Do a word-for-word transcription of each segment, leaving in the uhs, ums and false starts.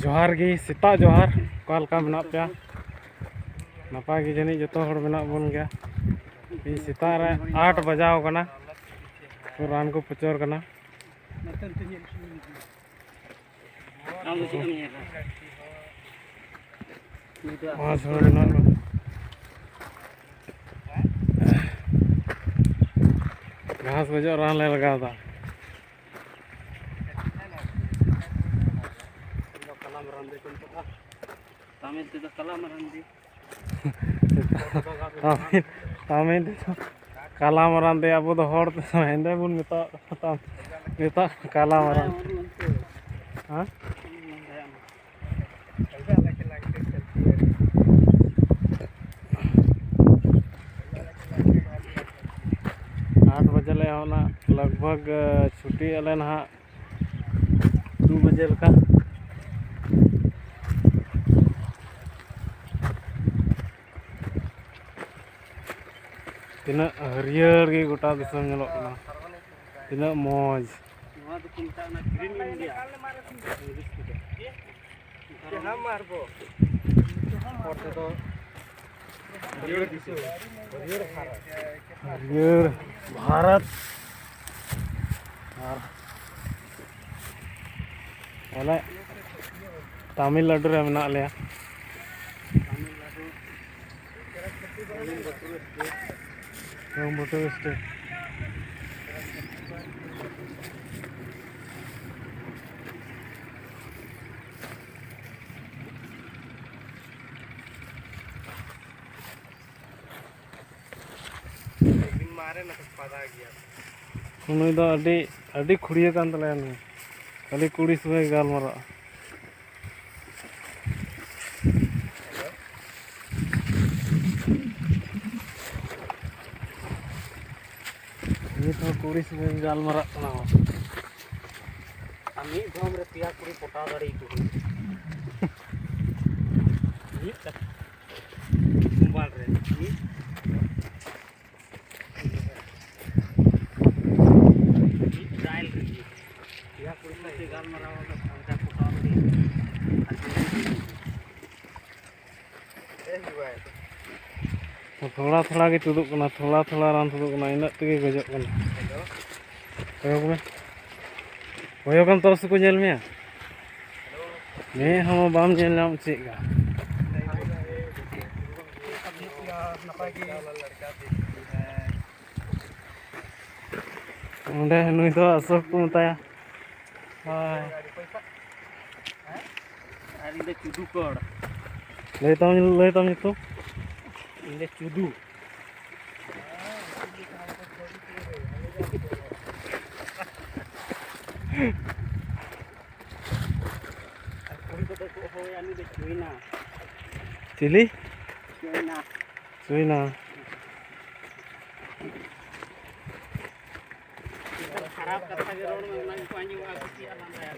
ᱡᱚᱦᱟᱨ ᱜᱮ, ᱥᱮᱛᱟᱜ ᱡᱚᱦᱟᱨ᱾ ᱚᱠᱟ ᱞᱮᱠᱟ ᱢᱮᱱᱟᱜ ᱯᱮᱭᱟ? ᱱᱟᱯᱟᱭ ᱜᱮ ᱡᱟᱹᱱᱤᱡ ᱡᱚᱛᱚ ᱦᱚᱲ ᱢᱮᱱᱟᱜ ᱵᱚᱱ ᱜᱮᱭᱟ᱾ ᱛᱮᱦᱮᱧ ᱥᱮᱛᱟᱜ ᱨᱮ ᱟᱴ ᱵᱟᱡᱟᱣ ᱠᱟᱱᱟ, ᱛᱚ ᱨᱟᱱ ᱠᱚ ᱯᱨᱚᱪᱟᱨ ᱠᱟᱱᱟ᱾ ᱟᱢ ᱫᱚ ᱪᱮᱫ ᱮᱢ ᱧᱮᱞᱟ? ᱱᱩᱭ ᱫᱚ ᱢᱚᱡᱽ ᱦᱚᱲ ᱢᱮᱱᱟᱜ ᱠᱚᱣᱟ᱾ ᱜᱷᱟᱥ ᱜᱚᱡᱚᱜ ᱨᱟᱱ ᱞᱮ ᱞᱟᱜᱟᱣ ᱮᱫᱟ᱾ ᱤᱧ ᱫᱚ ᱠᱟᱞᱟᱢ ᱨᱟᱱ ᱫᱚ ᱪᱮᱫ ᱮᱢ ᱢᱮᱛᱟᱜᱼᱟ? ᱛᱟᱢᱤᱞ ᱛᱮᱫᱚ ᱠᱟᱞᱟᱢ ᱨᱟᱱ ᱫᱤ᱾ ᱛᱟᱢᱤᱞ, ᱛᱟᱢᱤᱞ ᱛᱮᱫᱚ ᱠᱟᱞᱟᱢ ᱨᱟᱱ ᱫᱤ᱾ ᱟᱵᱚ ᱫᱚ ᱦᱚᱲ ᱛᱮᱫᱚ ᱦᱮᱸᱫᱮ ᱵᱚᱱ ᱢᱮᱛᱟᱜ, ᱢᱮᱛᱟᱜ ᱠᱟᱞᱟᱢ ᱨᱟᱱ᱾ ᱦᱮᱸ? ᱟᱴ ᱵᱟᱡᱮ ᱞᱮ ᱮᱦᱚᱵ ᱱᱟ, ᱞᱟᱜᱽ ᱵᱷᱟᱜᱽ, ᱮ, ᱪᱷᱩᱴᱤᱜ ᱟᱞᱮ ᱱᱟᱦᱟᱜ ᱫᱩ ᱵᱟᱡᱮ ᱞᱮᱠᱟ᱾ ᱛᱤᱱᱟᱹᱜ ᱦᱟᱹᱨᱭᱟᱹᱲ ᱜᱮ ᱜᱚᱴᱟ ᱫᱤᱥᱚᱢ ᱧᱮᱞᱚᱜ ᱠᱟᱱᱟ, ᱛᱤᱱᱟᱹᱜ ᱢᱚᱡᱽ᱾ ᱱᱚᱣᱟ ᱫᱚᱠᱚ ᱢᱮᱛᱟᱜ ᱠᱟᱱᱟ Green India, ᱤᱝᱞᱤᱥ ᱛᱮᱫᱚ᱾ ᱡᱟᱦᱟᱸ ᱢᱟᱨᱵᱚ᱾ ᱦᱚᱲ ᱛᱮᱫᱚ ᱦᱟᱹᱨᱭᱟᱹᱲ ᱫᱤᱥᱚᱢ, ᱦᱟᱹᱨᱭᱟᱹᱲ ᱵᱷᱟᱨᱚᱛ᱾ ᱦᱟᱹᱨᱭᱟᱹᱲ ᱵᱷᱟᱨᱚᱛ᱾ ᱟᱨ ᱵᱚᱞᱮ ᱛᱟᱢᱤᱞᱱᱟᱰᱩ ᱨᱮ ᱢᱮᱱᱟᱜ ᱞᱮᱭᱟ᱾ ᱠᱳᱭᱮᱢᱵᱟᱴᱩᱨ ᱥᱴᱮᱴ᱾ ᱩᱱᱤ ᱫᱚ ᱟᱹᱰᱤ, ᱟᱹᱰᱤ ᱠᱷᱩᱲᱭᱟᱹ ᱠᱟᱱ ᱛᱟᱞᱮᱭᱟ ᱱᱩᱭ᱾ ᱠᱷᱟᱹᱞᱤ ᱠᱩᱲᱤ ᱥᱚᱸᱜᱮ ᱜᱟᱞᱢᱟᱨᱟᱜᱼᱟ᱾ ᱱᱤᱛ ᱦᱚᱸ ᱠᱩᱲᱤ ᱥᱚᱸᱜᱮ ᱜᱟᱞᱢᱟᱨᱟᱜ ᱠᱟᱱᱟ᱾ ᱟᱨ ᱢᱤᱫ ᱫᱷᱚᱢ ᱨᱮ ᱯᱮᱭᱟ ᱠᱩᱲᱤ ᱯᱚᱴᱟᱣ ᱫᱟᱲᱮ ᱟᱠᱚ ᱦᱩᱭᱩᱜᱼᱟ᱾ ᱢᱤᱫ ᱠᱟᱛᱷᱟ᱾ ᱢᱳᱵᱟᱭᱤᱞ ᱨᱮ ᱢᱤᱫ, ᱢᱤᱫ ᱰᱟᱭᱮᱞ ᱨᱮᱜᱮ ᱯᱮᱭᱟ ᱠᱩᱲᱤ ᱥᱟᱶᱛᱮ ᱜᱟᱞᱢᱟᱨᱟᱣ ᱠᱟᱛᱮ ᱯᱚᱧᱪᱟᱥ ᱯᱚᱴᱟᱣ ᱫᱟᱲᱮ ᱟᱠᱚ᱾ ᱛᱷᱚᱲᱟ ᱛᱷᱚᱲᱟ ᱜᱮ ᱛᱩᱫᱩᱜ ᱠᱟᱱᱟ, ᱛᱷᱚᱲᱟ ᱛᱷᱚᱲᱟ ᱨᱟᱱ ᱛᱩᱫᱩᱜ ᱠᱟᱱᱟ, ᱤᱱᱟᱹᱜ ᱛᱮᱜᱮ ᱜᱚᱡᱚᱜ ᱠᱟᱱᱟ᱾ ᱠᱚᱭᱚᱜ ᱢᱮ, ᱠᱚᱭᱚᱜᱟᱢ ᱛᱚᱵᱮ ᱥᱮᱠᱚ ᱧᱮᱞ ᱢᱮᱭᱟ᱾ ᱢᱮᱫ ᱦᱚᱸ ᱵᱟᱢ ᱧᱮᱞ ᱧᱟᱢ ᱦᱚᱪᱚᱭᱮᱫ ᱠᱟᱱ᱾ ᱱᱟᱯᱟᱭ ᱜᱮ᱾ ᱚᱸᱰᱮ ᱱᱩᱭ ᱫᱚ ᱚᱥᱳᱠ ᱠᱚ ᱢᱮᱛᱟᱭᱟ᱾ ᱦᱳᱭ᱾ ᱟᱨ ᱤᱧ ᱫᱚ ᱪᱩᱫᱩ ᱠᱚᱲ᱾ ᱞᱟᱹᱭ ᱛᱟᱢ, ᱞᱟᱹᱭ ᱛᱟᱢ ᱧᱩᱛᱩᱢ? ᱤᱧ ᱫᱚ ᱪᱩᱫᱩ᱾ ᱟᱨ ᱠᱩᱲᱤ ᱠᱚᱫᱚ ᱠᱚ ᱦᱚᱦᱚᱭᱟ ᱱᱩᱭ ᱫᱚ ᱪᱩᱭᱱᱟ᱾ ᱪᱤᱞᱤ? ᱪᱩᱭᱱᱟ᱾ ᱦᱩᱭᱱᱟ᱾ ᱠᱷᱟᱨᱟᱯ ᱠᱟᱛᱷᱟ ᱜᱮ ᱨᱚᱲ ᱢᱮ, ᱚᱱᱟ ᱜᱮᱠᱚ ᱟᱸᱡᱚᱢᱚᱜᱼᱟ, ᱠᱩᱥᱤᱭᱟᱜᱼᱟ, ᱞᱟᱸᱫᱟᱭᱟ᱾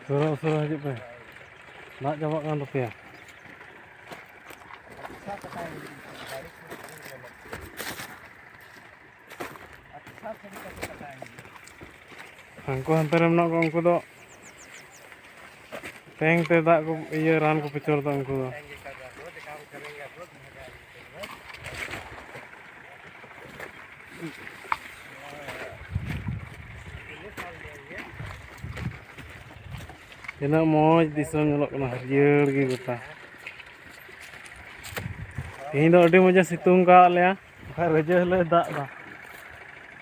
ᱩᱥᱟᱹᱨᱟ, ᱩᱥᱟᱹᱨᱟ ᱦᱤᱡᱩᱜ ᱯᱮ, ᱫᱟᱜ ᱪᱟᱵᱟᱜ ᱠᱟᱱ ᱛᱟᱯᱮᱭᱟ᱾ ᱦᱟᱱᱠᱩ ᱦᱟᱱᱛᱮ ᱨᱮ ᱢᱮᱱᱟᱜ ᱠᱚᱣᱟ, ᱩᱱᱠᱩ ᱫᱚ ᱴᱮᱝᱠ ᱛᱮ ᱫᱟᱜ ᱠᱚ, ᱤᱭᱟᱹ, ᱨᱟᱱ ᱠᱚ ᱯᱨᱚᱪᱟᱨ ᱮᱫᱟ ᱩᱱᱠᱩ ᱫᱚ᱾ ᱛᱤᱱᱟᱹᱜ ᱢᱚᱡᱽ ᱫᱤᱥᱚᱢ ᱧᱮᱞᱚᱜ ᱠᱟᱱᱟ, ᱦᱟᱹᱨᱭᱟᱹᱲ ᱜᱮ ᱜᱚᱴᱟ᱾ ᱛᱮᱦᱮᱧ ᱫᱚ ᱟᱹᱰᱤ ᱢᱚᱡᱮ ᱥᱤᱛᱩᱝ ᱠᱟᱜ ᱞᱮᱭᱟ, ᱵᱟᱠᱷᱟᱡ ᱨᱚᱡᱚ ᱦᱤᱞᱳᱜ ᱫᱟᱜ ᱫᱟ᱾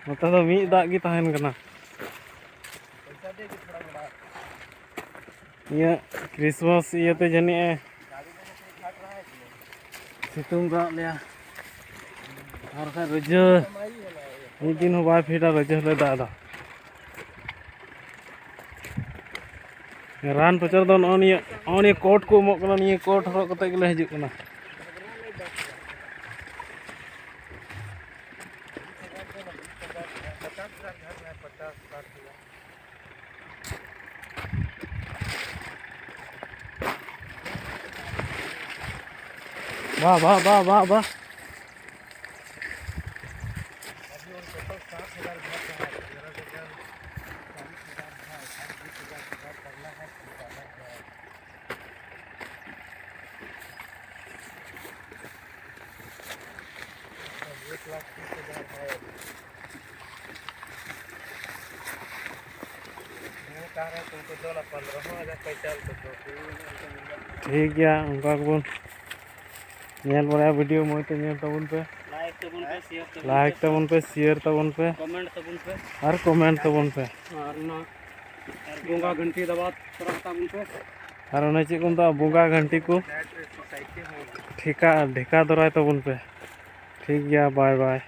ᱱᱚᱛᱮ ᱫᱚ ᱢᱤᱫ ᱫᱟᱜ ᱜᱮ ᱛᱟᱦᱮᱱ ᱠᱟᱱᱟ᱾ ᱤᱧᱟᱹᱜ ᱠᱨᱤᱥᱢᱟᱥ ᱤᱭᱟᱹᱛᱮ ᱡᱟᱹᱱᱤᱡ ᱮ ᱥᱤᱛᱩᱝ ᱠᱟᱜ ᱞᱮᱭᱟ᱾ ᱟᱨ ᱵᱟᱠᱷᱟᱡ ᱨᱚᱡᱚ ᱢᱤᱫ ᱫᱤᱱ ᱦᱚᱸ ᱵᱟᱭ ᱯᱷᱮᱰᱟ, ᱨᱚᱡᱚ ᱦᱤᱞᱳᱜ ᱫᱟᱜ ᱫᱟ᱾ ᱨᱟᱱ ᱯᱨᱚᱪᱟᱨ ᱫᱚ ᱱᱚᱜᱼᱚ ᱱᱤᱭᱟᱹ, ᱱᱚᱜᱼᱚ ᱱᱤᱭᱟᱹ ᱠᱳᱴ ᱠᱚ ᱮᱢᱚᱜ ᱠᱟᱱᱟ, ᱱᱤᱭᱟᱹ ᱠᱳᱴ ᱦᱚᱨᱚᱜ ᱠᱟᱛᱮ ᱜᱮᱞᱮ ᱦᱤᱡᱩᱜ ᱠᱟᱱᱟ᱾ वाह, वाह, वाह, वाह, वाह। ᱴᱷᱤᱠ ᱜᱮᱭᱟ, ᱚᱱᱠᱟ ᱜᱮᱵᱚᱱ ᱧᱮᱞ ᱵᱟᱲᱟᱭᱟ ᱵᱷᱤᱰᱤᱭᱳ, ᱢᱚᱡᱽ ᱛᱮ ᱧᱮᱞ ᱛᱟᱵᱚᱱ ᱯᱮ᱾ ᱞᱟᱭᱤᱠ ᱛᱟᱵᱚᱱ ᱯᱮ, ᱥᱮᱭᱟᱨ ᱛᱟᱵᱚᱱ ᱞᱟᱭᱤᱠ ᱯᱮ, ᱛᱟᱵᱚᱱ ᱯᱮ, ᱥᱮᱭᱟᱨ ᱛᱟᱵᱚᱱ ᱯᱮ, ᱠᱚᱢᱮᱱᱴ ᱛᱟᱵᱚᱱ ᱯᱮ᱾ ᱟᱨ ᱠᱚᱢᱮᱱᱴ ᱛᱟᱵᱚᱱ ᱯᱮ᱾ ᱟᱨ ᱚᱱᱟ ᱵᱚᱸᱜᱟ ᱜᱷᱟᱱᱴᱤ ᱫᱟᱵᱟᱣ ᱛᱚᱨᱟ ᱠᱟᱛᱟ ᱵᱚᱱ ᱯᱮ᱾ ᱟᱨ ᱚᱱᱮ ᱪᱮᱫ ᱠᱚ ᱢᱮᱛᱟᱜᱼᱟ, ᱵᱚᱸᱜᱟ ᱜᱷᱟᱱᱴᱤ ᱠᱚ ᱴᱷᱮᱠᱟ, ᱰᱷᱮᱠᱟ ᱫᱚᱨᱟᱭ ᱛᱟᱵᱚᱱ ᱯᱮ᱾ ᱴᱷᱤᱠ ᱜᱮᱭᱟ, ᱵᱟᱭ ᱵᱟᱭ᱾